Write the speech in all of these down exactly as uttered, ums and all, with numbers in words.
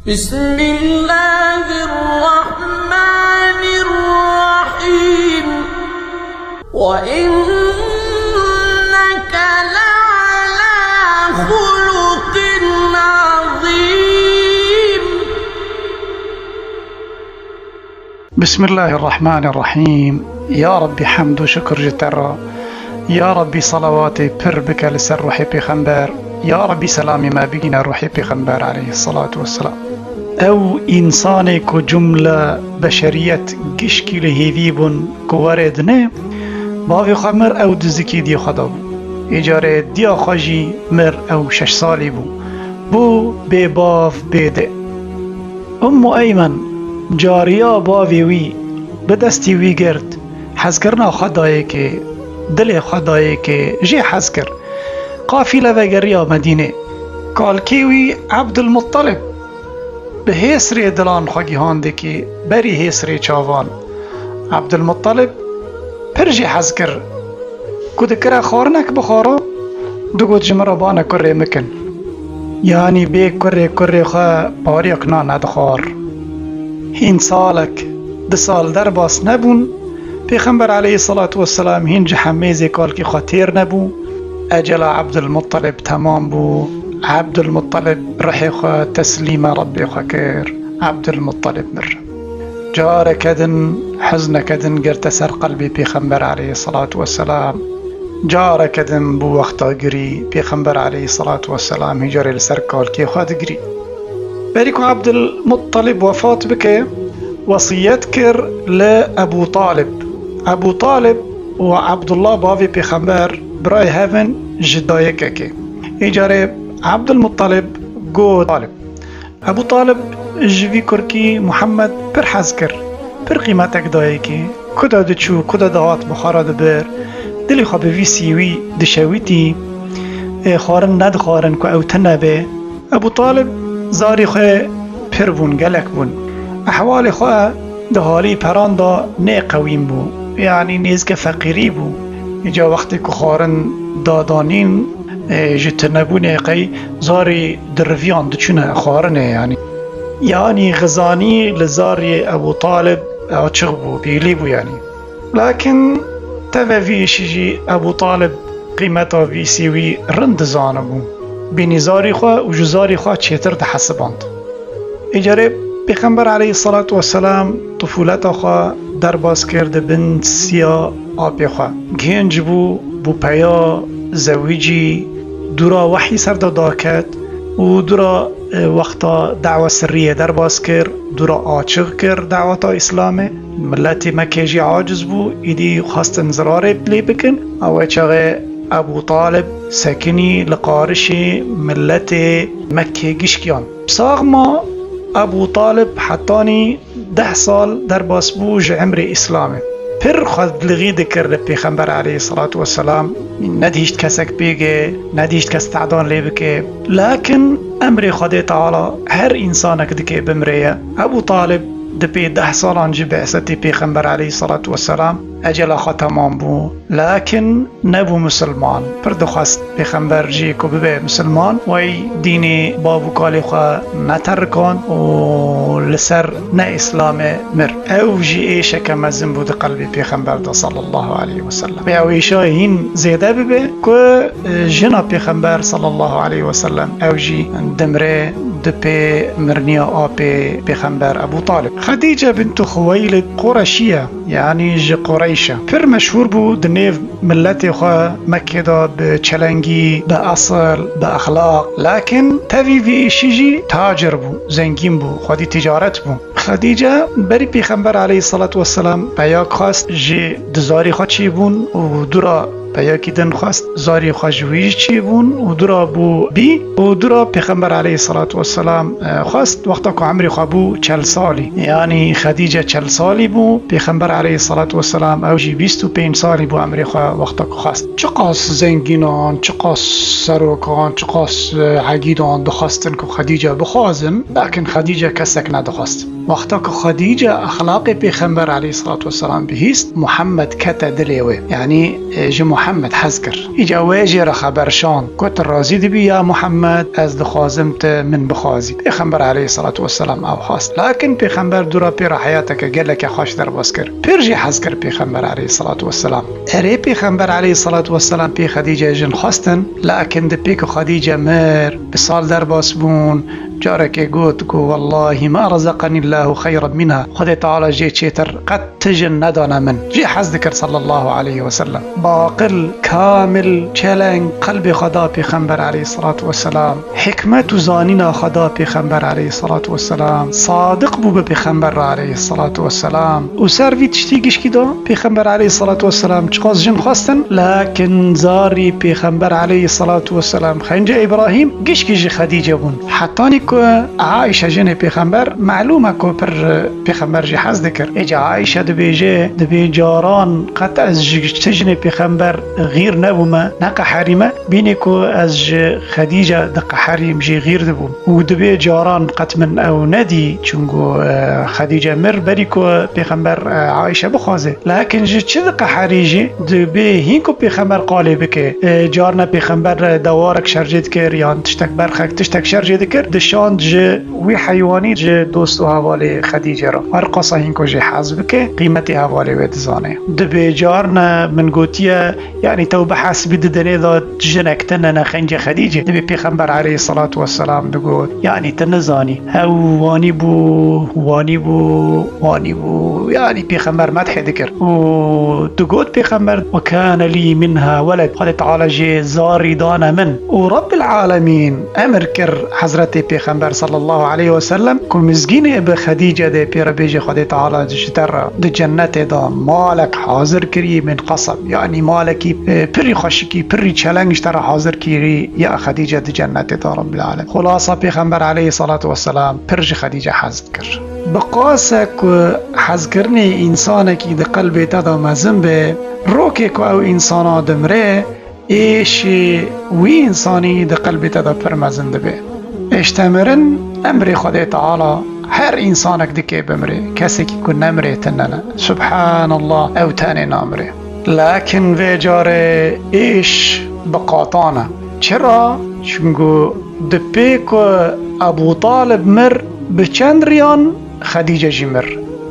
بسم الله الرحمن الرحيم. وإنك لعلى خلق عظيم. بسم الله الرحمن الرحيم. يا ربي حمد و şukir ji te re. Ya Rabbî, salawatê pir bike li ser ruhê Pêxember. Ya Rabbî, selamê me bigîne ruhê Pêxember aleyhissalatu vesselam. Ew însanê ku cumle beşeriyet gişkî li hêvî bûn ku were dinê, bavê xwe mir, ew di zikî diyê xwe de bû. Îcarê diya xwe jî mir, ew şeş salî bû. Bû bê bav, bê dê. Ummu Eymen cariya bavê wî bi destê wî girt, hezkirina xwe dayê kê, dilê xwe dayê kê, jê hez kir. Qafîle vegeriya Medînê. Kalkê wî Ebdulmuttalib bi hêsrê dilan xwe gihandê kê, berî hêsrê çavan. Ebdulmuttalib pir jê hez kir. Ku dikire xwarinek bixwara, digot, ji min re bane kurê min kin. Yanî bê kurê kurê xwe pariyek nan nedixwar. Hîn salek, du sal derbas nebûn, Pêxember aleyhissalatu vesselam hîn ji hemêzê kalkî xwe têr nebû. Ecela Ebdulmuttalib temam bû. Ebdulmuttalib ruhê xwe teslîme Rebbê xwe kir. Ebdulmuttalib mir. Careke din hezneke din girte ser qelbê Pêxember aleyhissalatu vesselam. Careke din bû wexta girî, Pêxember aleyhissalatu vesselam hîcarê li ser kalkê xwe digirî. Berî ku Ebdulmuttalib wefat bike, wesiyet kir li Ebû Talib. Ebû Talib û Ebdullah bavê Pêxember birayê hev in ji dayikekê. Îcarê Ebdulmuttalib got, Talib. Ebû Talib ji vî kurkî Muhammed pir hez kir, pir qîmetek dayê kê. Ku de diçû, ku de dihat, bi xwe re dibir. Dilê xwe bi vî sîwî dişewitî, ê xwarin nedixwarin ku ew tune be. Ebû Talib zarî xwe pir bûn, gelek bûn. Ehwalê xwe di halî peran de nêqewîn bû, yanî nêzike feqîrî bû. Îca wextê ku xwarin dadanîn, e, ji tunebûnê qey zarî diriviyan diçûne xwarinê, yanî. Yanî xizanî li zarê Ebû Talib açiq bû, bîlî bû, yanî. Lakin teve vî îşî jî Ebû Talib qîmeta vî sîwî rind dizanibû. Bînî zarî xwe û ji zarî xwe çêtir dihesiband. Îcarê Pêxember aleyhissalatu vesselam tifûleta xwe derbas kir di bin siya apê xwe. Genc bû, bû peya zewicî, dûra wehî ser de daket û dûra, e, wexta dawa sirriyê derbas kir, dûra açiq kir daweta Îslamê. Miletê Mekkê jî aciz bû, îdî xwestin zirarê lê bikin. Ew çaxê Ebû Talib sekinî li qarişê miletê Mekkê gişkiyan. Saxma Ebû Talib hetanî deh sal derbas bû ji emrê Îslamê. Pir xwedlixî dikir li Pêxember aleyhissalatu vesselam, nedihîşt kesek pêge, nedihîşt kes te'dan lê bike. Lakin emrê Xwedê Teala her însanek dike bimrê ye. Ebû Talib di pê deh salan ji bi'setê Pêxember aleyhissalatu vesselam ecela xwe temam bû. Lakin nebû misilman. Pir dixwest Pêxember jî ku bibe misilman, wey dînê bav û kalê xwe neterikand û li ser ne Îslamê mir. Ew jî êşeke mezin bû di qelbê Pêxember de sallallahu aleyhi ve sellem. Ew êşa hîn zêde bibe ku, e, jina Pêxember sallallahu aleyhi ve sellem ew jî dimre di pê mirniya apê Pêxember Ebû Talib. Xedîce bintu Xuweylid Qureşî ye. Yanî ji Qureyş e. Pir meşhûr bû di nêv miletê xwe Mekkê de bi çelengî, bi esil, bi exlaq. Lakin tevî vî îşî jî tacir bû, zengîn bû, xwedî ticaret bû. Xedîce berî Pêxember aleyhissalatu vesselam peyak xwest, ji di zarî xwe çêbûn û dûra peyakî din xwest, zarî xwe ji wî jî çêbûn û dûra bû bî û dûra Pêxember aleyhissalatu vesselam, e, xwest wexta ku emrê xwe bû çel salî. Yanî Xedîce çel salî bû, Pêxember aleyhissalatu vesselam ew jî bîst û pênc salî bû emrê xwe wexta ku xwest. Çiqas zengînan, çiqas serokan, çiqas, e, hegîdan dixwestin ku Xedîce bixwazin, lakin Xedîce kesek nedixwest. Wexta ku Xedîce exlaqê Pêxember aleyhissalatu vesselam bihîst, Muhammed kete dilê wê. Yanî, e, ji Muhammed hez kir. Îca wê jê re xeber şand. Got, "Razî dibî ya Muhammed, ez dixwazim tu min bixwazî." Pêxember aleyhissalatu vesselam ew xwest. Lakin Pêxember dûra pê re heyateke geleke xweş derbas kir. Pir jî hez kir Pêxember aleyhissalatu vesselam. Erê Pêxember aleyhissalatu vesselam pê Xedîce jin xwestin, lakin di pê ku Xedîce mir, bi sal derbas bûn, carekê got ku, "Wellahî ma rezaqenî Allahu xeyran minha." Xwedê Teala jê çêtir qet tijin nedane min. Jê hez dikir sallallahu aleyhi ve sellem. Baqil, kamil, çeleng, qelbê xwe da Pêxember aleyhissalatu vesselam. Hikmet û zanîna xwe da Pêxember aleyhissalatu vesselam. Sadiq bû bi Pêxember re aleyhissalatu vesselam. Û ser vî tiştî gişkî da Pêxember aleyhissalatu vesselam çiqas jin xwestin, lakin zarî Pêxember aleyhissalatu vesselam xence Îbrahîm gişkî ji Xedîce bûn. Hetanî ku Aîşe jinê Pêxember, melûm e ku pir Pêxember jî hez dikir. Êca Aîşe dibêje, dibê caran qet ez ji ti jinê Pêxember xîr nebûme, neqeherîme, bînê ku ez ji Xedîce diqeherîm, jê xîr dibûm. Û dibê caran qet min ew nedî, çunku, e, Xedîce mir berî ku Pêxember, e, Aîşe bixwaze. Lakin ji çi diqeherî jî, dibê hîn ku Pêxember qalê bike. E, carna Pêxember dewarek şer jê dikir, yan tiştek berxek, tiştek şer jê dikir, dişand ji wî heywanî ji dost û hevalê Xedîce re. Her qasa hîn ku jê hez bike, qîmetê hevalê wê dizane. Dibê carna min gotiye, yanî tew bihesibî di denê de jinek tune ne xencê Xedîce. Dibê Pêxember aleyhissalatu vesselam digot, yanî tu nizanî. Ew wanî bû, wanî bû, wanî bû. Yanî Pêxember medhê dikir. Û digot Pêxember, "Ve kâne lî minha weled." Xwedê Teala jê zarî dane min. Û Rabbil Alemîn emir kir Hezretê Pêxember sallallahu aleyhi ve sellem ku mizgînê bi Xedîce de pê re bêje, Xwedê Teala ji te re di cennetê de malek hazir kirî min qasab. Yanî malekî, e, pirî xweşikî, pirî çeleng ji te re hazir kirî ya Xedîce di cennetê de Rabbil Alem. Xulasa Pêxember aleyhissalatu vesselam pir ji Xedîce hez dikir. Bi qase ku hezkirinê însanekî di qelbê te de mezin be, rokê ku ew însana dimire, êşê wî însanî di qelbê te de pir mezin dibe. Êştemirin emrê Xwedê Teala her însanek dike bimire. Kesekî ku nemire tune ne. Subhanallah, ew tenê namire. Lakin vê carê êş bi qatan e. Çira? Çunku di pê ku Ebû Talib mir, bi çend riyan Xedîce jî mir.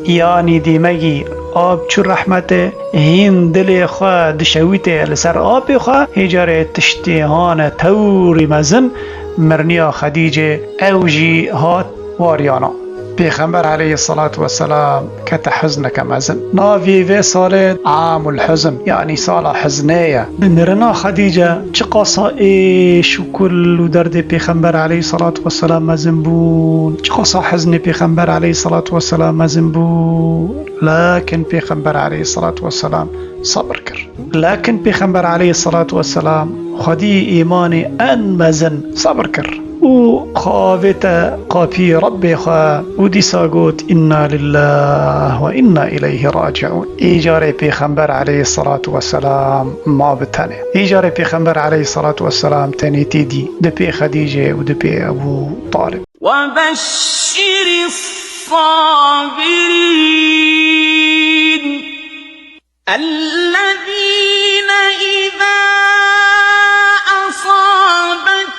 Yanî dîmegî av çû rehmetê, hîn dilê xwe dişewîtê li ser apê xwe, hê carê tiştê hane tewrî mezin, miriniya Xedîcê ew jî hat wariyana. Pêxember aleyhissalatu vesselam kete huzneke mezin. Navê vê salê Amul Huzn, yanî sala huznê ye. Bi mirina Xedîce çiqasa êş û kul û derdê Pêxember aleyhissalatu vesselam mezin bûn, çiqasa huznê Pêxember aleyhissalatu vesselam mezin bû, lakin Pêxember aleyhissalatu vesselam sabir kir. Lakin Pêxember aleyhissalatu vesselam xwedî îmanê en mezin sabir kir û xwe avête qapî Rebbê xwe û dîsa got, "Inna lillah ve inna ileyhi raciun." Îcarê Pêxember aleyhissalatu vesselam ma bi tenê. Îcarê Pêxember aleyhissalatu vesselam tenêtî dî, di pê Xedîcê û di pê Ebû Talib. وبشر الصابرين الذين إذا أصابتهم